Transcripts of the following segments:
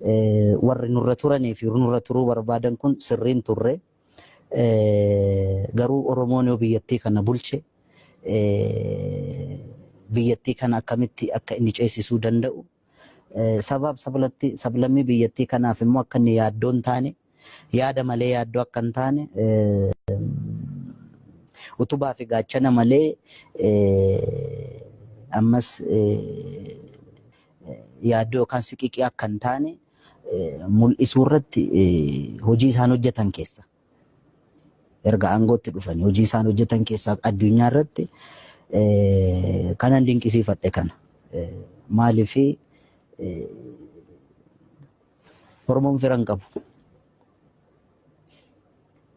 Warri nurra turanii fi nurra turuu barbaadan kun sirriin turre. Garuu Oromoon yoo biyyattii kana bulche biyyattii kana akkamitti akka inni ceesisuu danda'u, sabaaf sablammii biyyattii kanaaf immoo akka inni yaaddoo hin taane, yaada malee yaaddoo akka hin taane, utubaa fi gaachana malee ammas yaaddoo yookaan siqiqii akka hin taane mul'isuu irratti hojii isaan hojjetan keessa erga aangootti dhufanii hojii isaan hojjetan keessaa addunyaa irratti kanan dinqisiifadhe kana. Maaliif Oromoon fira hin qabu.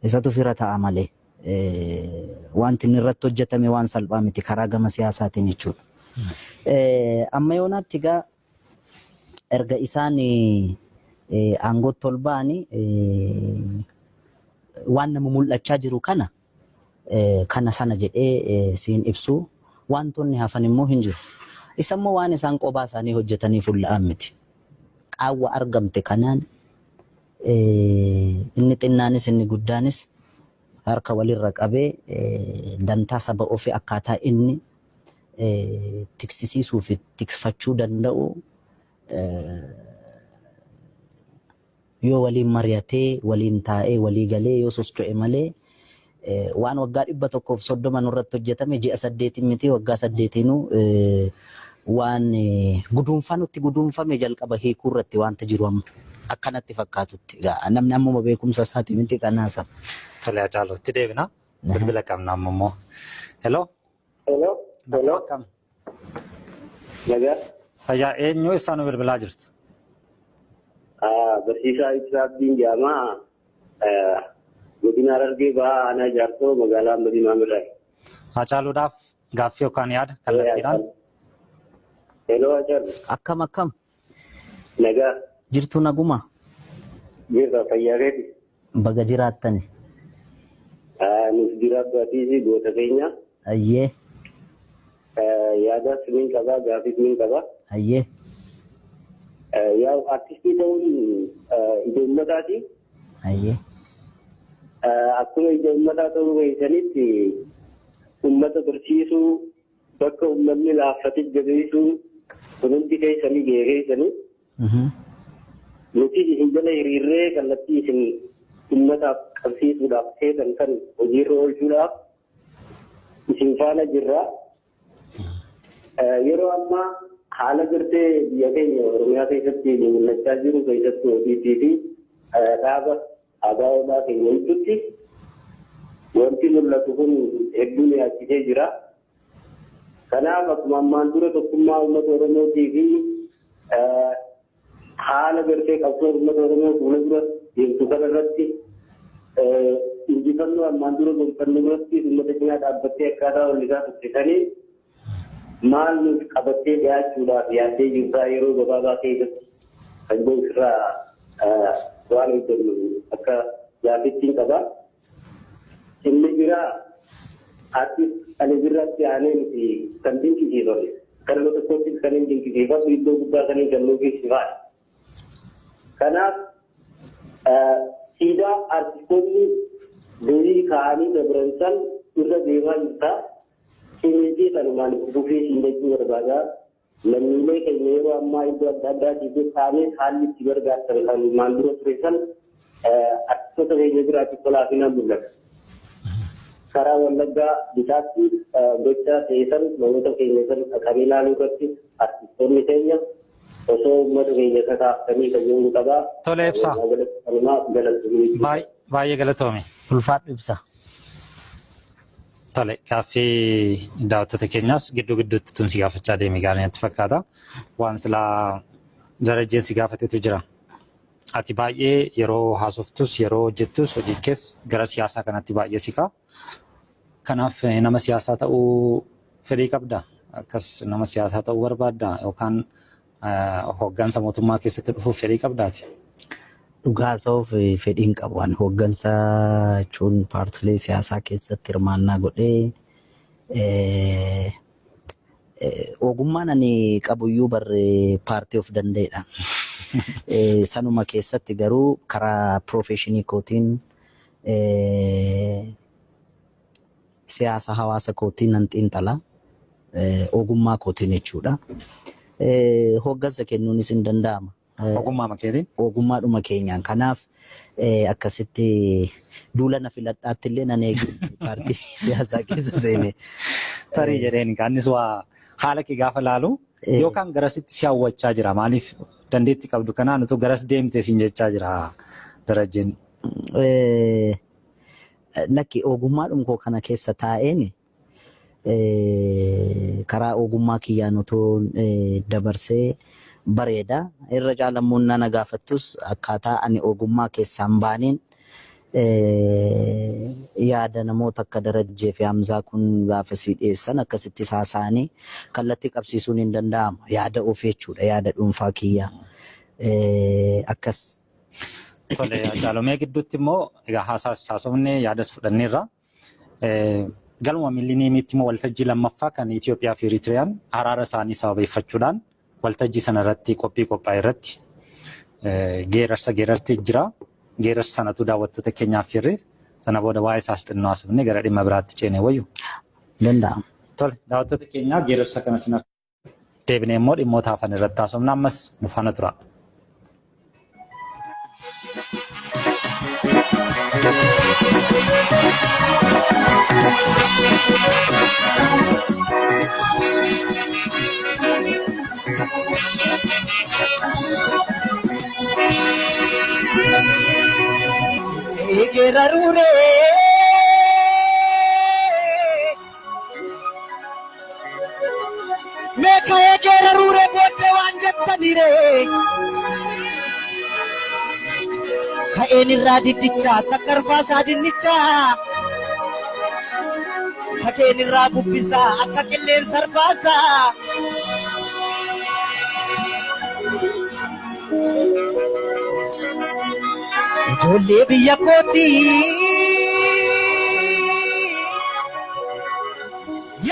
Isatu fira ta'a malee. Wanti inni irratti hojjetame waan salphaa miti karaa gama siyaasaatiin jechuudha. Amma yoonaatti egaa erga isaan aangootti ol ba'anii waan nama mul'achaa jiru kana kana sana jedhee siin ibsu wantoonni hafan immoo hin jiru. Isa immoo waan isaan qobaa isaanii hojjetanii fulla'an miti. Qaawwa argamte kanaan inni xinnaanis inni guddaanis harka walirra qabee dantaa saba ofii akkaataa inni tiksisiisuu fi tikfachuu danda'u yoo waliin mari'atee, waliin taa'ee, walii galee yoo soscho'e malee waan waggaa 130 nurratti hojjetame ji'a saddeetiin miti waggaa saddeetiinuu waan guduunfaa nutti guduunfame jalqaba hiikuu irratti wanta jiru amma akkanatti fakkaatutti. Egaa namni ammuma beekumsa isaatii miti kanaasa. Tole Hacaaluu, itti deebina. Bilbila qabna amma immoo. Hello. Hello. Hello. Akkam? Nagaa. Fayyaa, eenyu, eessaa nu bilbilaa jirtu? Barsiisaa Ibsaa Abdiin jedhama. Godina Harargee Bahaa, Aanaa Jaarsoo, magaalaa Ammadii Maamirraa. Hacaaluudhaaf gaaffii yookaan yaada kallattiidhaan. Hello Hacaalu. Akkam akkam? Nagaa. Jirtu, naguma? Jirra, fayyaa keeti. Baga jiraattani. Nuuf jiraadhu, atiis goota keenya. Ayyee. Yaadaas nin qaba, gaaffiis nin qaba. Ayyee. Yaa'u artistii ta'uun ija uummataati. Ayyee. Akkuma ija uummataa ta'uu keessanitti uummata barsiisuu, bakka uummanni laaffate jabeessuu, kun hundi keessanii gahee keessanii. Nuti isin jala hiriirree kallattii isin uummataaf qabsiisuudhaaf feetan kan hojiirra oolchuudhaaf isin faana jirra. Yeroo ammaa haala gartee biyya keenya Oromiyaa keessatti mul'achaa jiru keessattuu ODP fi dhaaba ABOdhaa keenya gidduutti wanti mul'atu kun hedduu nu yaachisee jira. Kanaaf akkuma ammaan dura tokkummaa uummata Oromootii fi haala gartee qabsoo uummata Oromoo fuula dura deemtu kana irratti injifannoo ammaan dura gonfannu irratti uummata cinaa dhaabbattee akkaataa ol isaa turtisanii maal nuuf qabattee dhiyaachuudhaaf yaaddee jirtaa yeroo gabaabaa keessatti kan jedhu irraa waan hojjennu akka gaaffiitti qaba. Inni biraa artist Ali Birraatti aanee nuti kan dinqisiifame. Kan nama tokkottis kan hin dinqisiifatu, iddoo guddaa kan hin kennuufis sifaadha. Kanaaf siidaa artistoonni durii kaa'anii dabran san irra deemaa jirta. Cimii kanumaan itti fufii siin jechuu barbaada. Lammiilee keenya yeroo ammaa iddoo adda addaatii buqqaanis haalli itti gargaartan kan maan dura ture san artistoota keenya biraa xiqqoo laafinaan mul'ata. Karaa Wallaggaa bitaatti gocha ta'e san namoota keenya san dhaqanii ilaaluu irratti artistoonni keenya osoo uummata keenya kakaaftanii fayyaduu qabaa. Tole Ibsaa. Walumaa galatti kanumaa galatoomi. Baay'ee galatoomi. Ulfaadhu Ibsa. Tole, gaaffii daawwattoota keenyaas gidduu gidduutti tun si gaafachaa deeme gaarii natti fakkaata. Waan silaa Darajjeen si gaafatetu jira. Ati baay'ee yeroo haasoftus, yeroo hojjettus, hojii kees gara siyaasaa kanatti baay'ee siqa. Kanaaf nama siyaasaa ta'uu fedhii qabda? Akkas nama siyaasaa ta'uu barbaadda yookaan hoggansa mootummaa keessatti dhufuuf fedhii qabdaati? Dhugaa haasa'uuf fedhii hin qabu. Ani hoggansa jechuun paartilee siyaasaa keessatti hirmaannaa godhee ogummaan ani qabuyyuu barre paartii of danda'edha. Sanuma keessatti garuu karaa professionii kootiin, siyaasa hawaasa kootiin nan xiinxala. Ogummaa kootiin jechuudha. Hooggansa kennuunis hin danda'ama. Ogummaa makeetiin? Ogummaadhuma keenyaan. Kanaaf akkasitti duula na filadhaatti illee nan eegu paartii siyaasaa keessa seene. Tarii jedheen innis waa haala kee gaafa laalu yookaan garasitti si hawwachaa jira. Maaliif dandeettii qabdu kanaan utuu garas deemte siin jechaa jira Darajjeen? Lakki, ogummaadhuma koo kana keessa taa'een karaa ogummaa kiyyaan otoo dabarsee bareeda. Irra caalammoon na gaafattus akkaataa ani ogummaa keessaan baaneen yaada namoota akka Darajjee fi Hamzaa kun gaafa sii dhiyeessan akkasitti haasa'anii kallattii qabsiisuun hin danda'ama. Yaada ofii jechuudha, yaada dhuunfaa kiyyaa. Akkas. Tole, Hacaaluu, gidduutti immoo egaa haasaas haasofne, yaadas fudhanneerra. Galma Miilineemiitti immoo waltajjii lammaffaa kan Itoophiyaa fi Eritiriyaan araara isaanii sababeeffachuudhaan waltajjii sana irratti qophii qophaa'e irratti geerarsa geerarti jira. Geerarsa sanatu daawwattoota keenyaaf firre. Sana booda waa'ee isaas xinnoo haasofne gara dhimma biraatti ceene wayyu. Danda'ama. Tole, daawwattoota keenyaa, geerarsa kana sinaaf deebinee immoo dhimmoota hafan irratti haasofna. Ammas nu faana tura. Egerarure meeqa egerarure booddee waan jettanire ka'een irraa diddichaa takkarfaasaa dinnichaa takeen irraa bubbisaa akka qilleensa arfaasaa. Ijoollee biyya kootii.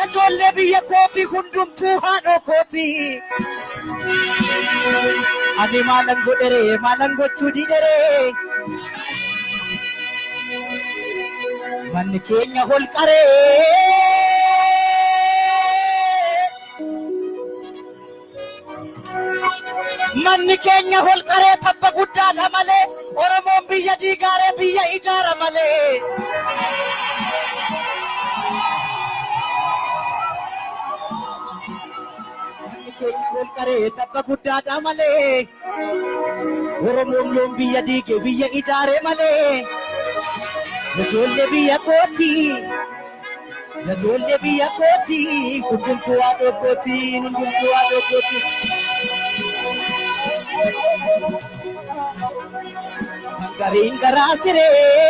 Ijoollee biyya kootii, hundumtuu haadhoo kootii. Ani maalan godheree, maalan gochuu didheree? Manni keenya holqaree. Manni keenya holqaree tabba guddaadha malee, Oromoon biyya diigaaree biyya ijaara malee. Manni keenya holqaree tabba guddaadha malee, Oromoon loon biyya diige biyya ijaare malee. Ijoollee biyya kootii. Ijoollee biyya kootii, hundumtuu haadhoo kootii, hundumtuu haadhoo kootii. Kan gariin garaa siree.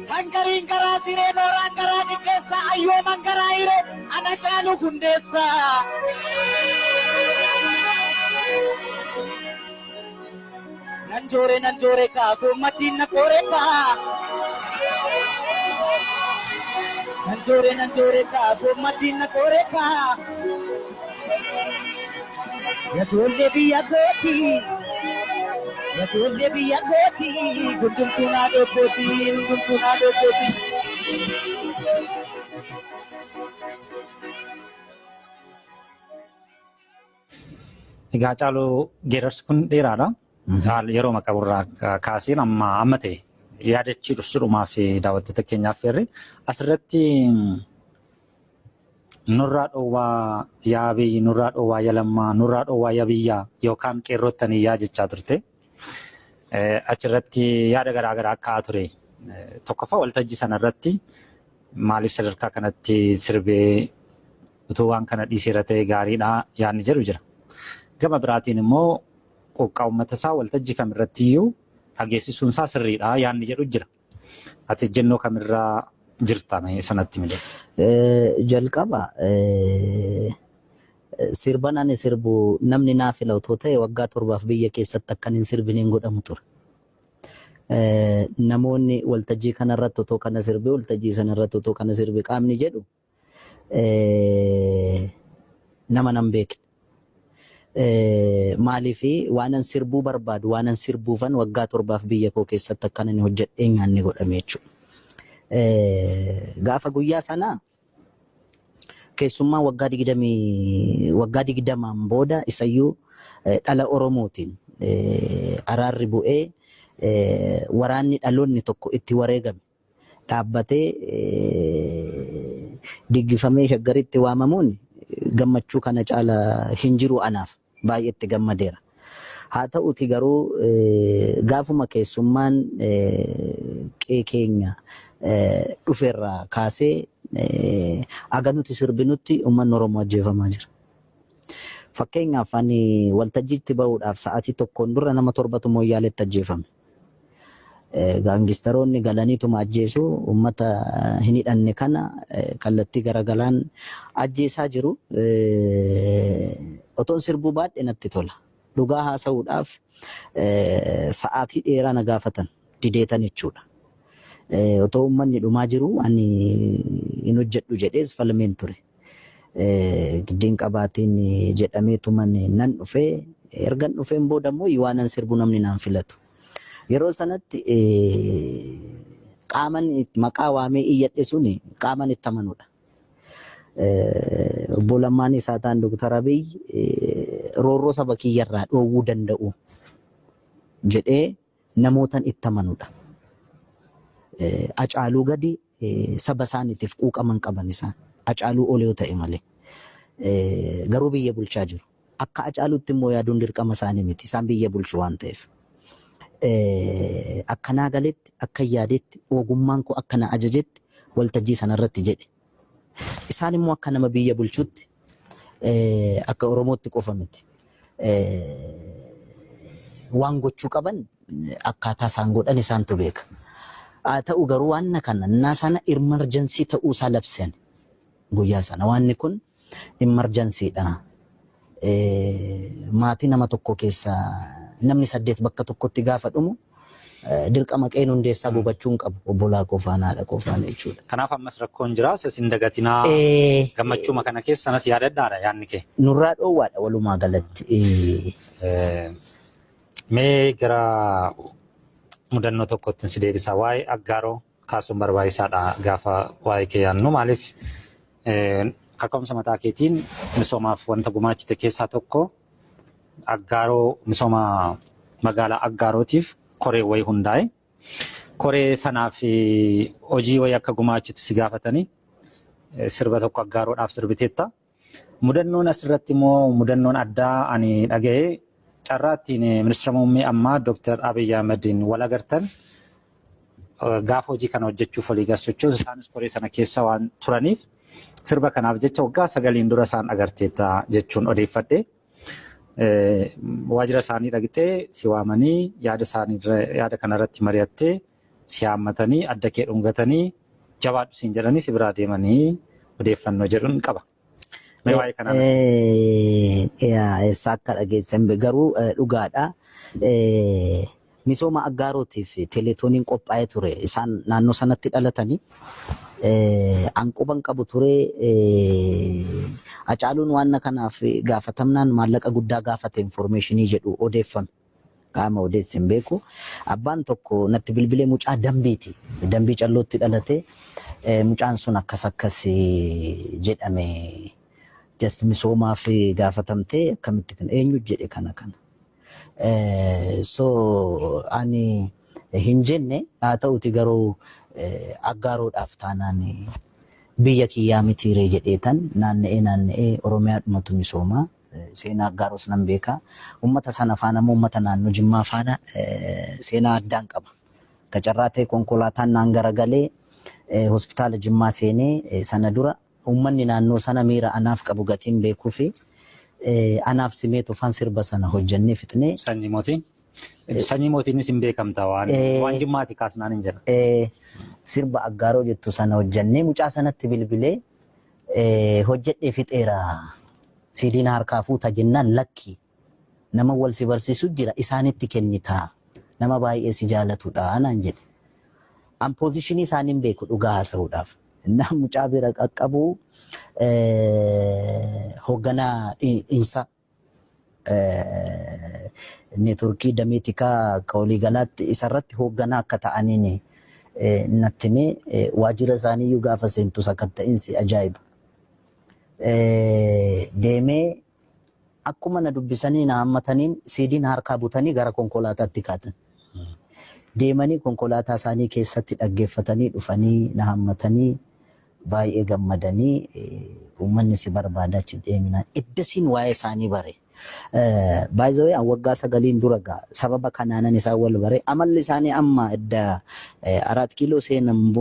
Kan gariin garaa siree, nooraan garaa dhidheessa, ayyooman garaa hiree ana caalu hundeessa. Nan joore, nan joore kaa, foommattiin na qoore kaa. Nan joore, nan joore kaa, foommattiin na qoore kaa. Ijoollee biyya kootii. Ijoollee biyya kootii, hundumtuu naadhoo kootii, hundumtuu naadhoo kootii. Egaa Hacaaluu, geerarsi kun dheeraadha. Yeroo qaburraa kaaseen amma amma ta'e yaadachii dhursuudhumaa fi daawwattoota keenyaaf feerre asirratti nurraa dhoowwaa yaa Abiyyi, nurraa dhoowwaa yaa Lammaa, nurraa dhoowwaa yaa biyyaa yookaan qeerrottanii yaa jechaa turte. Achirratti yaada garaa garaa ka'aa ture. Tokkoffaa, waltajjii sanarratti maaliif sadarkaa kanatti sirbee, utuu waan kana dhiiseera ta'e gaariidha yaadni jedhu jira. Gama biraatiin immoo quuqqaa uummata isaa waltajjii kamirratti iyyuu dhageessisuun isaa sirriidha yaadni jedhu jira. Ati ejjennoo kamirraa jirta, mee sanatti milee? Jalqaba, sirban ani sirbu namni naa fila otoo ta'e waggaa 7f biyya keessatti akkan hin sirbine hin godhamu ture. Namoonni waltajjii kanarratti otoo kana sirbe, waltajjii sanarratti otoo kana sirbe qaamni jedhu Nama nan beekne. Maaliif waanan sirbuu barbaadu, waanan sirbuufan waggaa 7f biyya koo keessatti akkan inni hojjedhee nyaanni godhame jechuudha. Gaafa guyyaa sanaa keessummaa waggaa 20n booda isayyuu dhala Oromootiin araarri bu'ee, waraanni dhaloonni tokko itti wareegame dhaabbatee diggifamee Shaggaritti waamamuun gammachuu kana caala hin jiru, anaaf baay'ee itti gammadeera. Haa ta'uti garuu gaafuma keessummaan qe'ee keenya dhufeerraa kaasee aga nuti sirbinutti uummanni Oromoo ajjeefamaa jira. Fakkeenyaaf, ani waltajjiitti bahuudhaaf sa'aatii tokkoon dura nama torbatu Mooyyaaleetti ajjeefame. Gaangistaroonni galaniituma ajjeesu, uummata hin hidhanne kana kallattii garagalaan ajjeesaa jiru. Otoon sirbuu baadhe natti tola. Dhugaa haasa'uudhaaf sa'aatii dheeraa na gaafatan dideetan jechuudha. Otoo uummanni dhumaa jiru ani hin hojjedhu jedhees falmeen ture. Giddiin qabaatiin jedhameetuman nan dhufee, ergan dhufeen booda immoo waanan sirbu namni naan filatu. Yeroo sanatti qaaman maqaa waamee iyyadhe suni qaaman itti amanudha. Obbo Lammaan isaa ta'an Dr. Abiy roorroo saba kiyyarraa dhoowwuu danda'u jedhee namootan itti amanudha. Acaaluu gadi saba isaaniitiif quuqaman qaban isaan. Acaaluu ol yoo ta'e malee. Garuu biyya bulchaa jiru. Akka Acaaluutti immoo yaaduun dirqama isaanii miti. Isaan biyya bulchu waan ta'eef. Akkanaa galetti, akka yaadetti, ogummaan koo akka na ajajetti waltajjii sanarratti jedhe. Isaan immoo akka nama biyya bulchutti, akka Oromootti qofa miti. Waan gochuu qaban akkaataa isaan godhan isaantu beeka. Haa ta'u garuu waan kana innaa sana emergency ta'uu isaa labsan guyyaa sana. Waanni kun emergency dha. Maatii nama tokko keessaa namni saddeet bakka tokkotti gaafa dhumu dirqama qeen hundeessaa gubachuu hin qabu. Obbolaa koo faana, haadha koo faana jechuudha. Kanaaf ammas rakkoon jira, isin dagatinaa, gammachuma kana keessa sanas yaadadhaadha yaadni kee. Nurraa dhoowwaadha walumaa galatti. Mee gara mudannoo tokkotti si deebisa. Waa'ee Aggaaroo kaasuun barbaachisaadha gaafa waa'ee kee yaadnu. Maaliif, kaka'umsa mataa keetiin misoomaaf wanta gumaachite keessaa tokko Aggaaroo, misooma magaalaa Aggaarootiif koree wayii hundaa'e. Koree sanaaf hojii wayii akka gumaachitu si gaafatanii sirba tokko Aggaaroodhaaf sirbiteetta. Mudannoon asirratti immoo mudannoon addaa ani dhaga'e, carraa ittiin ministeera muummee ammaa Dr. Abiy Ahmediin wal agartan, gaafa hojii kana hojjechuuf walii socho'u isaanis koree sana keessa waan turaniif sirba kanaaf jecha waggaa 9n dura isaan agarteetta jechuun odeeffadhe. Waajjira isaanii dhaqxee si waamanii, yaada isaanii yaada kanarratti mari'attee, si haammatanii, adda kee dhungatanii, jabaadhu siin jedhanii si biraa deemanii odeeffannoo jedhuun qaba. Mee waa'ee kanaa Eessa akka dhageessan garuu dhugaadha. Misooma Aggaarotiif teeleetooniin qophaa'ee ture. Isaan naannoo sanatti dhalatanii. An quban qabu ture. Acaaluun waan kanaaf gaafatamnaan maallaqa guddaa gaafate information jedhu odeeffame. Qaama odeesse hin beeku. Abbaan tokko natti bilbilee, mucaa Dambiiti. Dambii Callootti dhalate. Mucaan sun akkas akkas jedhame. Just misoomaaf gaafatamtee akkamitti kan eenyu jedhe kana kana. So ani hin jenne, haa ta'uti garuu Aggaaroodhaaf taanaan biyya kiyyaa mitiiree jedheetan naanna'ee naanna'ee Oromiyaa dhumatu misoomaa. Seenaa Aggaaroos nan beeka. Uummata sana faana immoo, uummata naannoo Jimmaa faana seenaa addaan qaba. Kacarraa ta'e konkolaataan naan garagalee hospitaala Jimmaa seenee sana dura uummanni naannoo sana miira anaaf qabu gatiin beekuu fi anaaf simee tufaan sirba sana hojjennee fixnee. Sanyii mootii. Sanyii mootiinis hin beekamta waan Jimmaati kaasnaan hin jira. Sirba Aggaaroo jettu sana hojjennee mucaa sanatti bilbilee, hojjedhee fixeera, siidiin harkaa fuuta jennaan, lakki, nama wal si barsiisu jira, isaanitti kennitaa, nama baay'ee si jaalatudha naan jedhe. An position isaanii hin beeku dhugaa haasa'uudhaaf. Innaa mucaa bira qaqqabu hoogganaa dhiinsa neetworkii damee tikaa akka waliigalaatti isarratti hoogganaa akka ta'aniin natti himee, waajjira isaaniiyyuu gaafa seentu sakatta'insi ajaa'iba. Deemee akkuma na dubbisanii na hammataniin siidiin harkaa butanii gara konkolaataatti kaatan. Deemanii konkolaataa isaanii keessatti dhaggeeffatanii dhufanii na hammatanii baay'ee gammadanii, uummanni si barbaada, achi deeminaan iddasiin waa'ee isaanii bare. By the way, waggaa 9n dura gaa sababa kanaanan isaan wal bare. Amalli isaanii amma edda Araat Kiiloo seenan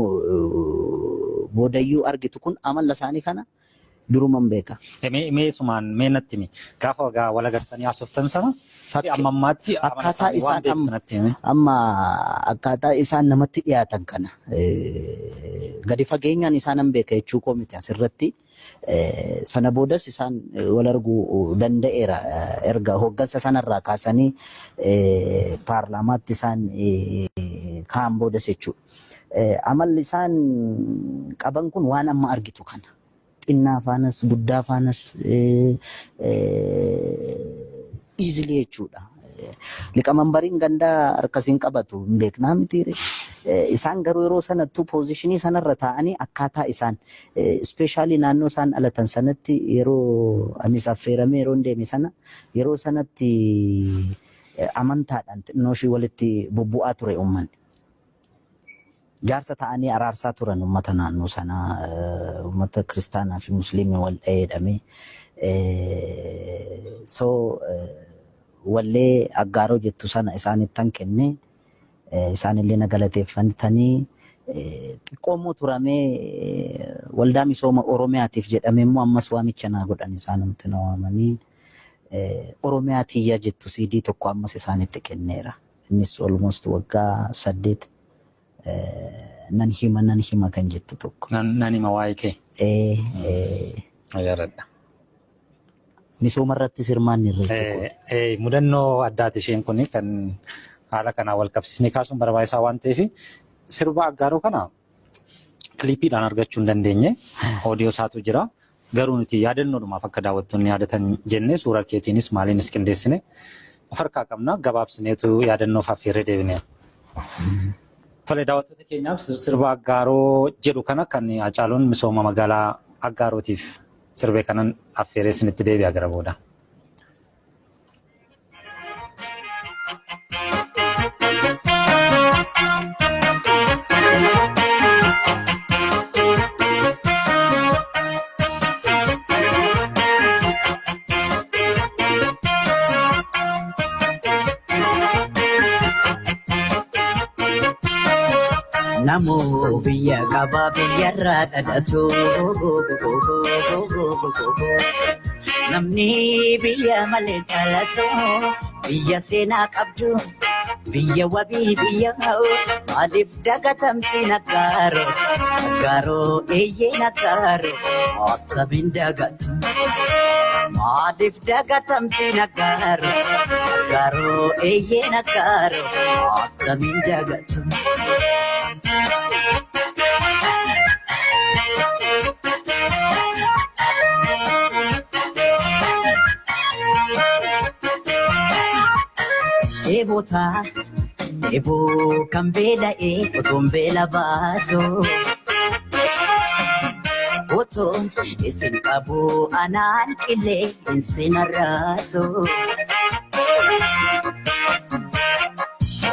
boodayyuu argitu kun, amala isaanii kana duruman beeka. Mee sumaan mee natti himi. Gaafa waggaa wal agartanii haasoftan sana fi amma ammaatti amala akkaataa isaanii waan isaan beektu natti himi. Amma akkaataa isaan namatti dhiyaatan kana gadi fageenyaan isaanan beeka jechuu koo miti asirratti. Sana boodas isaan wal arguu danda'eera. Erga hooggansa sanarraa kaasanii paarlaamaatti isaan ka'an boodas jechuudha. Amalli isaan qaban kun waan amma argitu kana. Xinnaa faanas guddaa faanas easily jechuudha. Liqamambariin gandaa harkasiin qabatu hin beeknaa mitiire. Isaan garuu yeroo sanattuu position sanarra taa'anii akkaataa isaan especially naannoo isaan dhalatan sanatti yeroo anis affeeramee yeroo deeme sana, yeroo sanatti amantaadhaan xinnoo ishii walitti bubbu'aa ture uummanni. Jaarsa ta'anii araarsaa turan uummata naannoo sanaa, uummata kiristaanaa fi musliimii wal dha'ee jedhamee. So wallee Aggaaroo jettu sana isaanittan kenne, isaanillee na galateeffatanii, xiqqoo immoo turamee waldaa misooma Oromiyaatiif jedhamee immoo ammas waamicha naa godhan, isaanumti na waamanii Oromiyaa tiyya jettu CD tokko ammas isaanitti kenneera. Innis almost waggaa 8, nan hima nan hima kan jettu tokko. Nan hima waa'ee kee. Yaadadha. Misooma irratti hirmaanni irra jechuudha. Mudannoo addaati isheen kun, kan haala kanaan wal qabsiisnee kaasuun barbaachisaa waan ta'eef, sirba Aggaaroo kana kiliipiidhaan argachuu hin dandeenye, oodiyoo isaatu jira. Garuu nuti yaadannoodhumaaf akka daawwattoonni yaadatan jennee suuraa keetiinis maaliinis qindeessine of harkaa qabna, gabaabsineetu yaadannoof affeerree deebine. Tole, daawwattoota keenyaaf sirba Aggaaroo jedhu kana kan Hacaaluun misooma magaalaa Aggaarootiif sirbee kanan affeeree isinitti deebi'a gara booda. Namoo biyya qabaa biyyarraa dhalatu. Namni biyya malee dhalatu, biyya seenaa qabdu, biyya wabii, biyya maaliif dagatamti? Naggaaroo, Naggaaroo, eeyyee Naggaaroo, akkamiin dagatu? Maaliif dagatamti Naggaaroo, Naggaaroo, eeyyee Naggaaroo, akkamiin dagatu? Dheebotaa dheeboo kan beela'ee otoon beela baasu. Otoon isin qabu anaan qillee hin sinarraasu.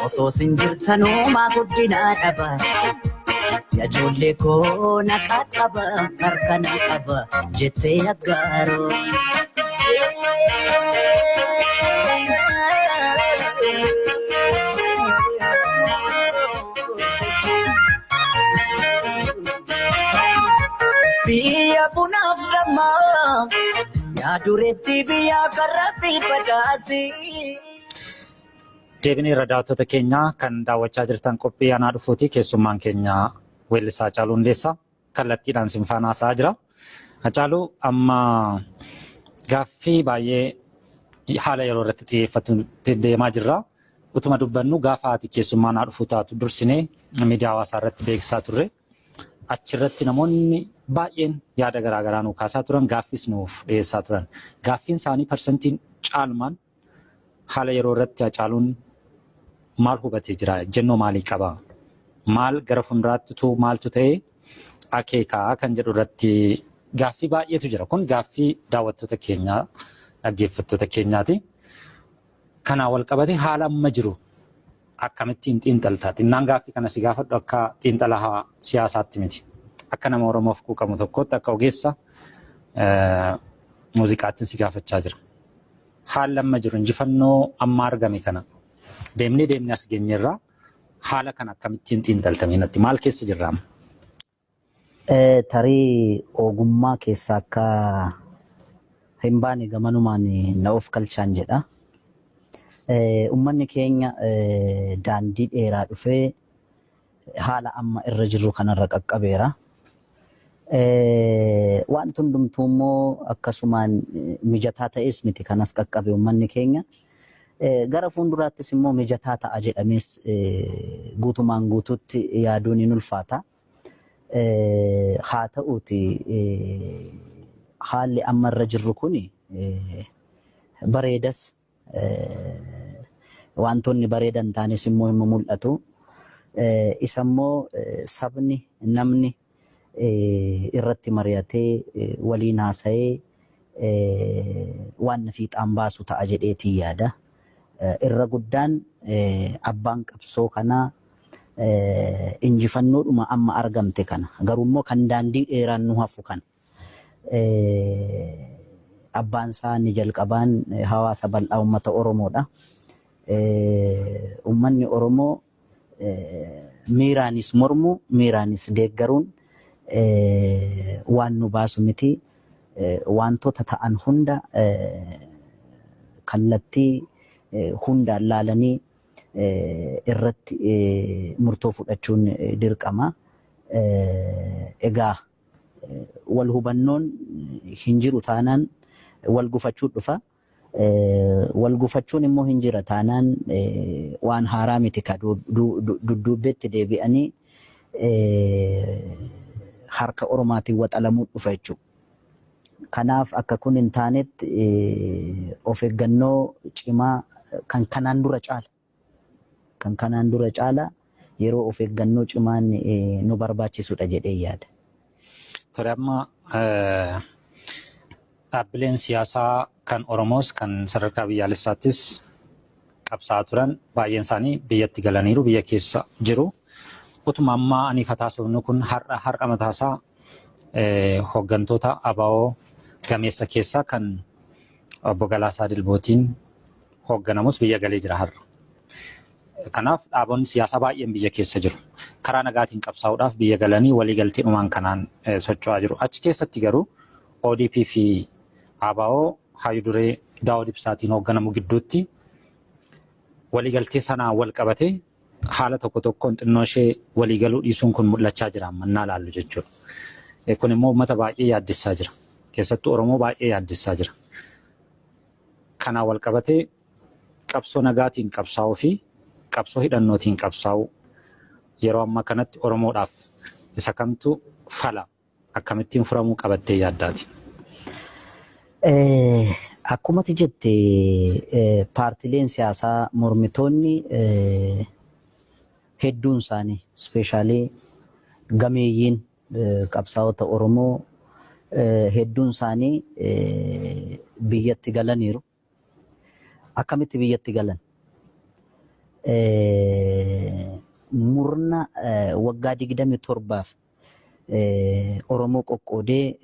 Otoo sin jirtanumaa guddinaa dhaba. Ijoollee koo na qaqqaba, harka na qaba jettee Aggaaroo. Biyya bunaaf dammaa yaa dureetti, biyya karra fi badhaasii. Deebinee irra, daawwattoota keenya, kan daawwachaa jirtan qophii Anaa Dhufuuti. Keessummaan keenya weellisaa Hacaaluu Hundeessaa kallattiidhaan sin faana haasa'aa jira. Hacaaluu, amma gaaffii baay'ee haala yeroo irratti xiyyeeffatu deemaa jirra. Utuma dubbannu gaafa ati keessummaa Anaa Dhufuu taatu dursinee miidiyaa hawaasaa irratti beeksisaa turre. Achirratti namoonni baay'een yaada garaagaraa nuu kaasaa turan, gaaffis nuuf dhiyeessaa turan. Gaaffiin isaanii parsantiin caalmaan haala yeroo irratti Hacaaluun maal hubatee jira? Ejjennoo maalii qaba? Maal gara fuulduraattitu maaltu ta'e akeekaa kan jedhu irratti gaaffii baay'eetu jira. Kun gaaffii daawwattoota keenyaa, dhaggeeffattoota keenyaati. Kanaan wal qabatee haala amma jiru akkamittiin xiinxalta? Xinnaan gaaffii kana si gaafadhu akka xiinxala siyaasaatti miti. Akka nama Oromoof quuqamu tokkootti, akka ogeessa muuziqaatti si gaafachaa jira. Haalli amma jiru, injifannoo amma argame kana deemnee deemnee as geenyerraa, haala kana akkamittiin xiinxaltamee natti maal keessa jirra amma? Tarii ogummaa keessaa akka hin baane gamanumaan na of kalchaan jedha. Uummanni keenya daandii dheeraa dhufee haala amma irra jirru kanarra qaqqabeera. Wanti hundumtuu immoo akkasumaan mijataa ta'es miti kanas qaqqabe uummanni keenya. Gara fuulduraattis immoo mijataa ta'a jedhamees guutumaan guutuutti yaaduun hin ulfaata. Haa ta'uuti, haalli amma irra jirru kuni bareedas, wantoonni bareedan taanis immoo hin mul'atu. Isa immoo sabni, namni irratti mari'atee, waliin haasa'ee waan fiixaan baasu ta'a jedheetii yaada. Irra guddaan abbaan qabsoo kanaa injifannoodhuma amma argamte kana, garuu immoo kan daandii dheeraan nu hafu kana, abbaan isaa inni jalqabaan hawaasa bal'aa uummata Oromoodha. Uummanni Oromoo miiraanis mormu, miiraanis deeggaruun waan nu baasu miti. Wantoota ta'an hunda kallattii hundaan laalanii irratti murtoo fudhachuun dirqama. Egaa wal hubannoon hin jiru taanaan wal gufachuu dhufa. Wal gufachuun immoo hin jira taanaan waan haaraa miti ka dudduubbeetti deebi'anii harka Oromaatiin waxalamuu dhufa jechuudha. Kanaaf akka kun hin taanetti of eeggannoo cimaa kan kanaan dura caala. Kan kanaan dura caala yeroo of eeggannoo cimaan nu barbaachisudha jedhee yaada. Tole, amma dhaabbileen siyaasaa kan Oromoos kan sadarkaa biyyaalessaattis qabsaa'aa turan baay'een isaanii biyyatti galaniiru, biyya keessa jiru. Utuma ammaa ani fataasofnu kun har'a har'a mataasaa hooggantoota ABO gameessa keessaa kan obbo Galaasaa Dilbootiin hoogganamus biyya galee jira har'a. Kanaaf dhaabonni siyaasaa baay'een biyya keessa jiru. Karaa nagaatiin qabsaa'uudhaaf biyya galanii waliigaltee dhumaan kanaan socho'aa jiru. Achi keessatti garuu ODP fi ABO hayyuu duree Daawud Ibsaatiin hoogganamu gidduutti waliigaltee sanaan wal qabatee haala tokko tokkoon xinnoo ishee waliigaluu dhiisuun kun mul'achaa jira ammannaa laallu jechuudha. Kun immoo uummata baay'ee yaaddessaa jira. Keessattuu Oromoo baay'ee yaaddessaa jira. Kanaan wal qabatee qabsoo nagaatiin qabsaa'uu fi qabsoo hidhannootiin qabsaa'uu yeroo ammaa kanatti Oromoodhaaf isa kamtu fala, akkamittiin furamuu qabattee yaaddaati? Akkuma ati jette, paartileen siyaasaa mormitoonni hedduun isaanii, especially gameeyyiin qabsaa'ota Oromoo hedduun isaanii biyyatti galaniiru. Akkamitti biyyatti galan? Murna waggaa 27f Oromoo qoqqoodee,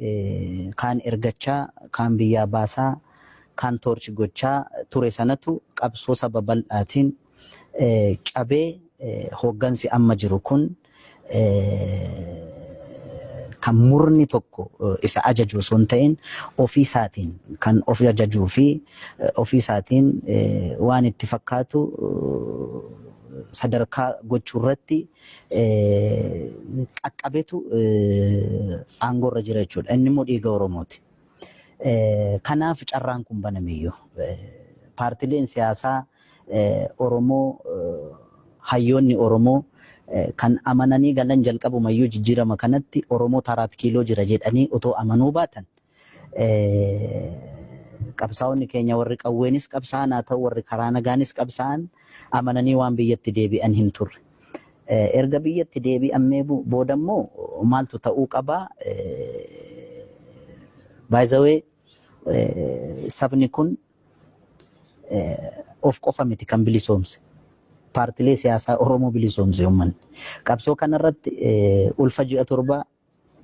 kaan ergachaa, kaan biyyaa baasaa, kaan torture gochaa ture sanatu qabsoo saba bal'aatiin cabee, hooggansi amma jiru kun kan murni tokko isa ajaju osoo hin ta'in ofii isaatiin kan of ajajuu fi ofii isaatiin waan itti fakkaatu sadarkaa gochuu irratti qaqqabetu aangoorra jira jechuudha. Inni immoo dhiiga Oromooti. Kanaaf carraan kun banameyyuu. Paartileen siyaasaa Oromoo, hayyoonni Oromoo Kan amananii galan jalqabumayyuu jijjiirama kanatti Oromoo Araat Kiiloo jira jedhanii otoo amanuu baatan, qabsaa'onni keenya warri qawweenis qabsaa'an haa ta'u, warri karaa nagaanis qabsaa'an, amananii waan biyyatti deebi'an hin turre. Erga biyyatti deebi'amee booda immoo maaltu ta'uu qabaa? Baay'izawee, sabni kun of qofa miti kan bilisoomse. Paartilee siyaasaa Oromoo bilisoomse uummanni. Qabsoo kanarratti ulfa ji'a 7,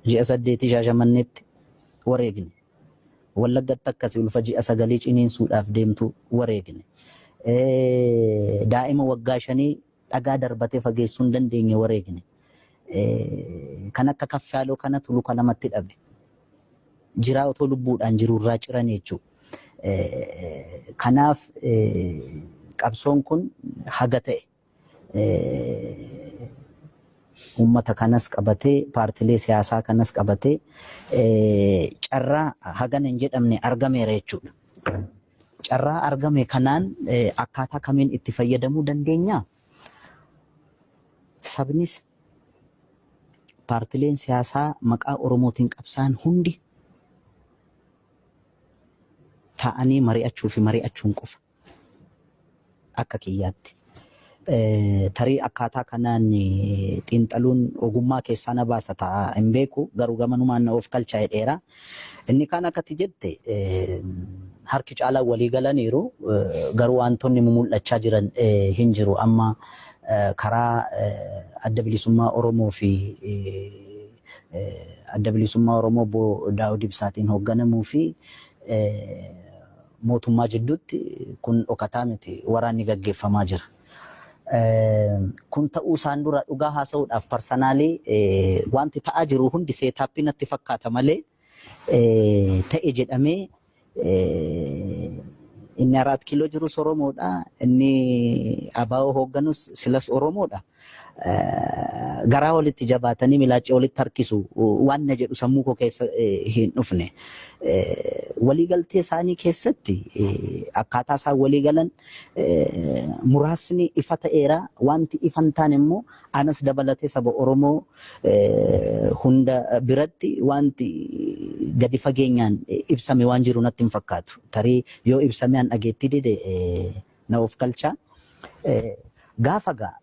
ji'a 8 Shaashamanneetti wareegne. Wallaggatti akkasii ulfa ji'a 9 ciniinsuudhaaf deemtu wareegne. Daa'ima waggaa 5 dhagaa darbatee fageessuu hin dandeenye wareegne. Kan akka Kaffaaloo kanatu luka lamatti dhabe. Jiraa otoo lubbuudhaan jirurraa ciran jechuudha. Kanaaf qabsoon kun haga ta'e uummata kanas qabatee, paartilee siyaasaa kanas qabatee, carraa hagana hin jedhamne argameera jechuudha. Carraa argame kanaan akkaataa kamiin itti fayyadamuu dandeenya? Sabnis, paartileen siyaasaa maqaa Oromootiin qabsaan hundi taa'anii mari'achuu fi mari'achuun qofa akka kiyyaatti. Tarii akkaataa kanaan xiinxaluun ogummaa keessaa na baasa ta'a, hin beeku, garuu gamanumaan na of kalchaa'e dheera. Inni kaan akkati jette harki caalaa walii galaniiru, garuu wantoonni mul'achaa jiran hin jiru. Amma karaa Adda Bilisummaa Oromoo fi Adda Bilisummaa Oromoo Obbo Daawud Ibsaatiin hoogganamuu fi mootummaa jidduutti, kun dhokataa miti, waraanni gaggeeffamaa jira. Kun ta'uu isaan dura, dhugaa haasa'uudhaaf, personally wanti ta'aa jiru hundi setup natti fakkaata malee ta'e jedhamee inni Araat Kiiloo jirus Oromoodha. Inni ABO hoogganus silas Oromoodha. Garaa walitti jabaatanii milaacee walitti harkisu waan na jedhu sammuu koo keessa hin dhufne. Waliigaltee isaanii keessatti akkaataa isaan walii galan muraasni ifa ta'eera. Wanti ifa hin taane immoo anas dabalatee saba Oromoo hunda biratti wanti gadi fageenyaan ibsame waan jiru natti hin fakkaatu. Tarii yoo ibsame an dhageettii dide na of galchaa. Gaafa gaa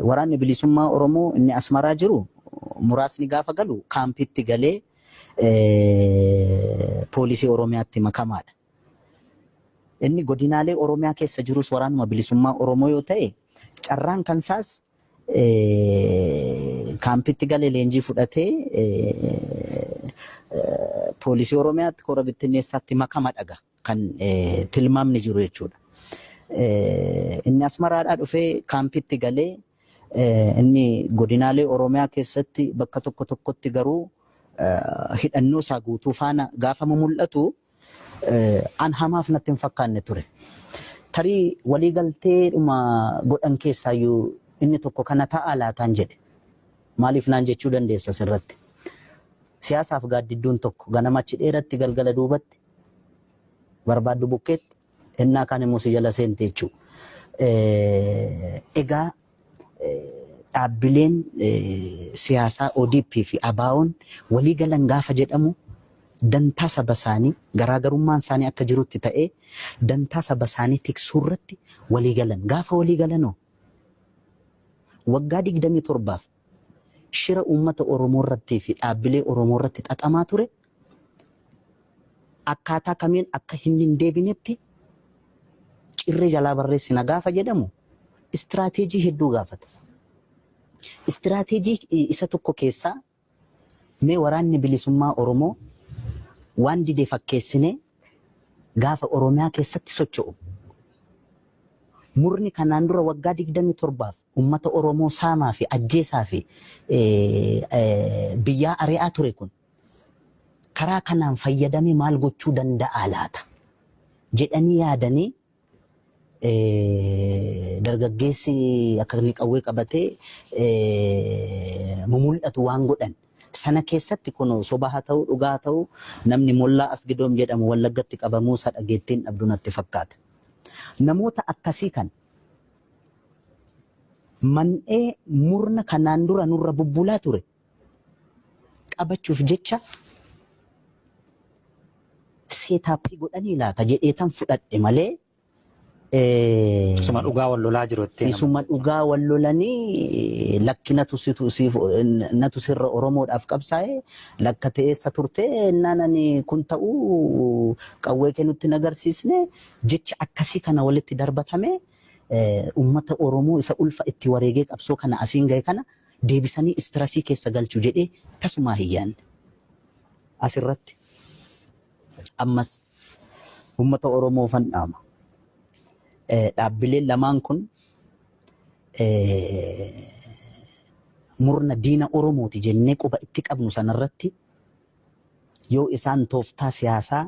Waraanni Bilisummaa Oromoo inni Asmaraa jiru muraasni gaafa galu kaampitti galee poolisii Oromiyaatti makamaadha. Inni godinaalee Oromiyaa keessa jirus Waraanuma Bilisummaa Oromoo yoo ta'e, carraan kansaas kaampitti galee leenjii fudhatee poolisii Oromiyaatti kora bittinneessaatti makama dhaga kan tilmaamni jiru jechuudha. Inni Asmaraadhaa dhufee kaampitti galee, inni godinaalee Oromiyaa keessatti bakka tokko tokkotti garuu hidhannoo isaa guutuu faana gaafa mul'atu an hamaaf natti hin fakkaanne ture. Tarii waliigalteedhuma godhan keessaayyuu inni tokko kana ta'a laataan jedhe. Maaliif naan jechuu dandeessa sirratti. Siyaasaaf gaaddidduun tokko ganama achi dheeratti, galgala duubatti barbaaddu bukkeetti, innaa kaan immoo si jala seente jechuudha. Egaa dhaabbileen siyaasaa ODP fi ABO'n walii galan gaafa jedhamu, dantaa saba isaanii, garaagarummaan isaanii akka jirutti ta'ee, dantaa saba isaanii tiksuu irratti walii galan. Gaafa walii galanoo waggaa 27f shira uummata Oromoo irrattii fi dhaabbilee Oromoo irratti xaxamaa ture akkaataa kamiin akka hin hin deebinetti cirree jalaa barreessina gaafa jedhamu istiraateejii hedduu gaafata. Istiraateejii isa tokko keessaa mee Waraanni Bilisummaa Oromoo waan dide fakkeessinee gaafa Oromiyaa keessatti socho'u, murni kanaan dura waggaa 27f uummata Oromoo saamaa fi ajjeesaa fi biyyaa ari'aa ture kun karaa kanaan fayyadamee maal gochuu danda'a laata jedhanii yaadanii, dargaggeessi akka inni qawwee qabatee mumul'atu waan godhan. Sana keessatti kun soba haa ta'u, dhugaa haa ta'u, namni Mollaa Asgidoom jedhamu Wallaggatti qabamuu isaa dhageettiin dhabdu natti fakkaata. Namoota akkasii kan Man'ee murna kanaan dura nurra bubbulaa ture qabachuuf jecha setup godhanii laata jedheetan fudhadhe malee. Isuma dhugaa wal lolaa jiru jettee nama. Isuma dhugaa wal lolanii lakki natu situ siif natu sirra Oromoodhaaf qabsaa'e lakka ta'e eessa turte ennaan ani kun ta'uu qawwee kee nutti hin agarsiisne jecha akkasii kana walitti darbatame uummata Oromoo isa ulfa itti wareegee qabsoo kana asiin gahe kana deebisanii istirasii keessa galchu jedhee tasumaa hin yaanne. Asirratti ammas uummata Oromoofan dhaama. Dhaabbileen lamaan kun murna diina Oromooti jennee quba itti qabnu sanarratti yoo isaan tooftaa siyaasaa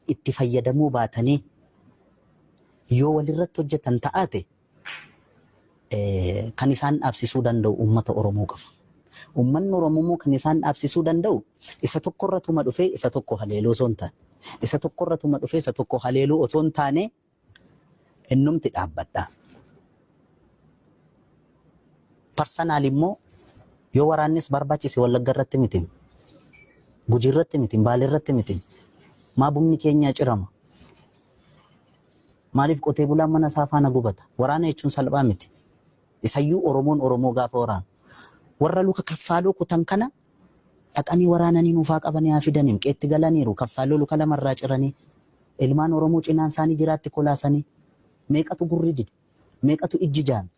itti fayyadamuu baatanii yoo walirratti hojjetan ta'aate kan isaan dhaabsisuu danda'u uummata Oromoo qofa. Uummanni Oromoo immoo kan isaan dhaabsisuu danda'u isa tokkorratuma dhufee isa tokko haleeluu osoo hin taane, isa tokkorratuma dhufee isa tokko haleeluu osoo hin taane innumti dhaabbadha. Personal immoo yoo waraannis barbaachise Wallagga irratti miti, Gujii irratti miti, Baalee irratti miti. Maa bunni keenya cirama? Maaliif qotee bulaan mana isaa faana gubata? Waraana jechuun salphaa miti. Isayyuu Oromoon Oromoo gaafa waraanu. Warra luka kaffaaloo kutan kana dhaqanii waraananii nuufaa qabanii haa fidaniin qeetti galaniiru kaffaaloo luka lamarraa ciranii ilmaan Oromoo cinaan isaanii jiraatti kolaasanii meeqatu gurri dide? Meeqatu ijji jaame?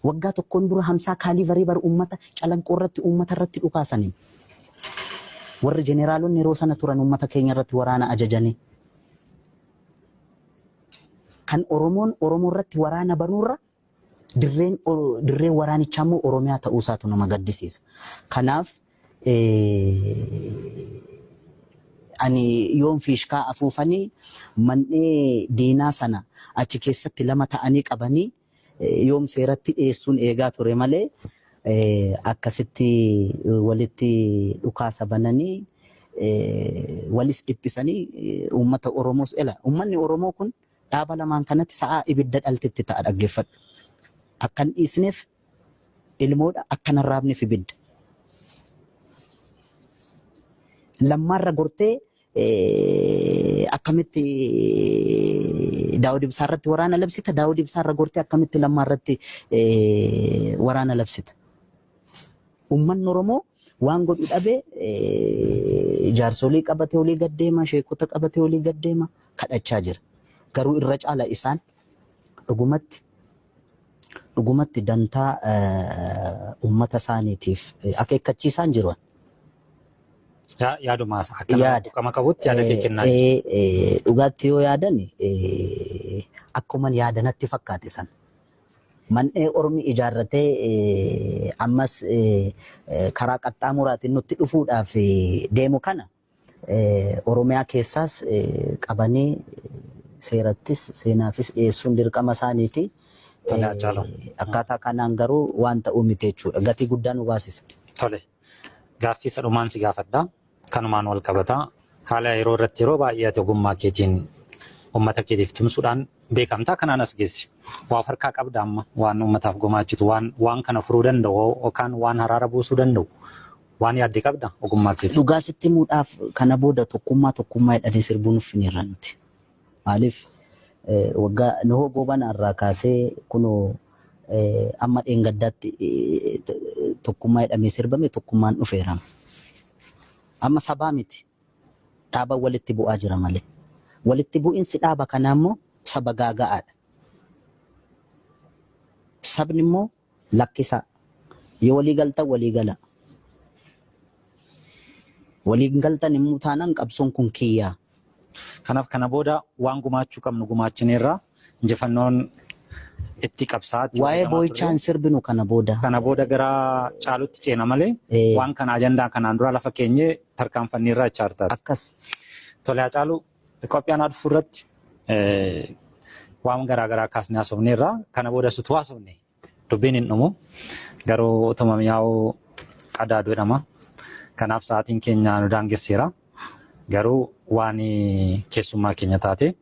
Waggaa tokkoon dura hamsaa kaalivarii bar uummata calanqoo irratti uummata irratti dhukaasanii. Warri jeneraalonni yeroo sana turan uummata keenya irratti waraana ajajanii. Kan Oromoon Oromoo irratti waraana banuurra dirreen dirreen waraanichaa immoo Oromiyaa ta'uu isaatu nama gaddisiisa. Kanaaf ani yoom fiishkaa afuufanii man'ee diinaa sana achi keessatti lama ta'anii qabanii yoom seeratti dhiyeessuun eegaa ture malee akkasitti walitti dhukaasa bananii walis dhiphisanii uummata Oromoos ela uummanni Oromoo kun dhaaba lamaan kanatti sa'aa ibidda dhaltetti ta'a dhaggeeffadhu. Akka hin dhiisneef ilmoodha akka hin arraabneef ibidda. Lammaarra gortee akkamitti Daawud Ibsaa irratti waraana labsita? Daawud Ibsaa irra gortee akkamitti Lammaa irratti waraana labsita? Uummanni Oromoo waan godhu dhabe jaarsolii qabatee olii gad deema, sheekota qabatee olii gad deema, kadhachaa jira. Garuu irra caala isaan dhugumatti dhugumatti dantaa uummata isaaniitiif akeekkachiisaan jiru. Yaaduma akka nama Yaada. quuqama qabutti yaada kee kennaa jirta. Dhugaatti yoo yaadan akkuman yaada natti fakkaate sana. Man'ee ormi ijaarratee ammas karaa qaxxaamuraatiin nutti dhufuudhaaf deemu kana Oromiyaa keessaas qabanii seerattis seenaafis dhiyeessuun dirqama isaaniiti. Tole Haacaaluu. Akkaataa kanaan garuu waan ta'uu miti jechuudha. Gatii guddaa nu baasisa. Tole. Gaaffii isa dhumaan si gaafadha. Kanumaan wal qabata. Haala yeroo irratti yeroo baay'ee ati ogummaa keetiin uummata keetiif tumsuudhaan beekamta. Kanaan as geessi. Waa of harkaa qabda amma waan uummataaf gumaachitu waan waan kana furuu danda'u yookaan waan haraara buusuu danda'u waan yaadde qabda ogummaa keetiin. Dhugaa sitti himuudhaaf kana booda tokkummaa tokkummaa jedhanii sirbuu nuffineerra nuti. Maaliif waggaa Nuhoo Goobanaa irraa kaasee kunoo amma dheengaddaatti tokkummaa jedhamee sirbame tokkummaan dhufeera. Amma sabaa miti dhaaba walitti bu'aa jira malee. Walitti bu'insi dhaaba kanaa immoo saba gaaga'aadha. Sabni immoo lakkisaa. Yoo walii galtan walii gala. Waliin galtan immoo taanaan qabsoon kun kiyyaa. Kanaaf kana booda waan gumaachuu qabnu gumaachineerra injifannoon itti qabsaa'aa itti Waa'ee wareegamaa boo'ichaa turre. hin sirbinu kana booda. Kana booda gara caalutti ceena malee waan kana ajandaa kanaan dura lafa keenyee tarkaanfanneerra jechaa jirtaati. Akkas. Tole Haacaaluu qophii anaa dhufu irratti waan garaa garaa kaasnee haasofneerra. Kana booda sutuu haasofne dubbiin hin dhumu. Garuu utuma mi'aawuu qadaadu jedhama. Kanaaf sa'aatiin keenya nu daangesseera. Garuu waan keessummaa keenya taate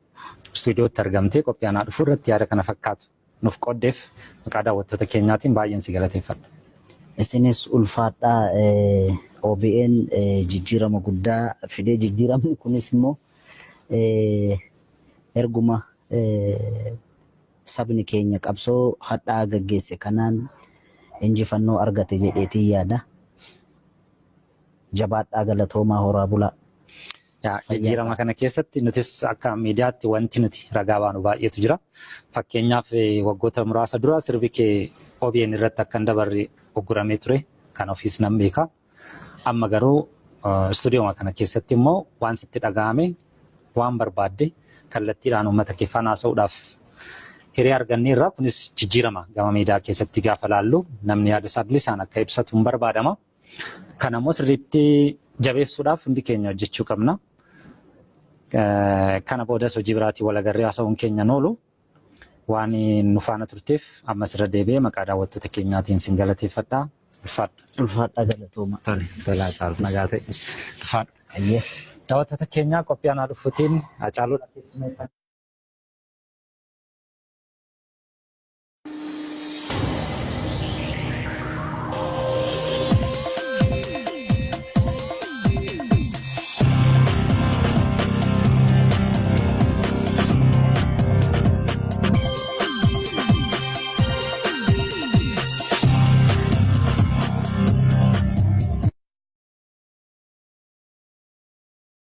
istuudiyootti argamtee qophii anaa dhufuu irratti yaada kana fakkaatu nuuf qooddeef maqaa daawwattoota keenyaatiin baay'een si galateeffadha. Isinis ulfaadhaa. OBN jijjiirama guddaa fidee, jijjiiramni kunis immoo erguma sabni keenya qabsoo hadhaa gaggeesse kanaan injifannoo argate jedheetiin yaada. Jabaadhaa, galatoomaa, horaa bulaa. Jijjiirama kana keessatti nutis akka miidiyaatti wanti nuti ragaa baanu baay'eetu jira. Fakkeenyaaf, waggoota muraasa dura sirbi kee OBN irratti akka hin dabarre ugguramee ture. Kan ofiis nan beeka. Amma garuu istuudiyooma kana keessatti immoo waan sitti dhaga'ame, waan barbaadde kallattiidhaan uummata kee faana haasa'uudhaaf hiree arganneerra. Kunis jijjiirama gama miidiyaa keessatti gaafa laallu namni yaada isaa bilisaan akka ibsatu hin barbaadama. Kana immoo sirriitti jabeessuudhaaf hundi keenya hojjechuu qabna. Kana boodas hojii biraatiin wal agarree haasa'uun keenya oolu. Waan nu faana turteef ammas irra deebi'ee maqaa daawwattoota keenyaatiin sin galateeffadha. Ulfaadhu. Ulfaadhaa, galatooma. Tole, tolaa caalu, nagaa ta'e. Ulfaadhu. Ayyee. Daawwattoota keenyaa, qophii anaa dhufuutiin Hacaaluudha keessummeeffannee.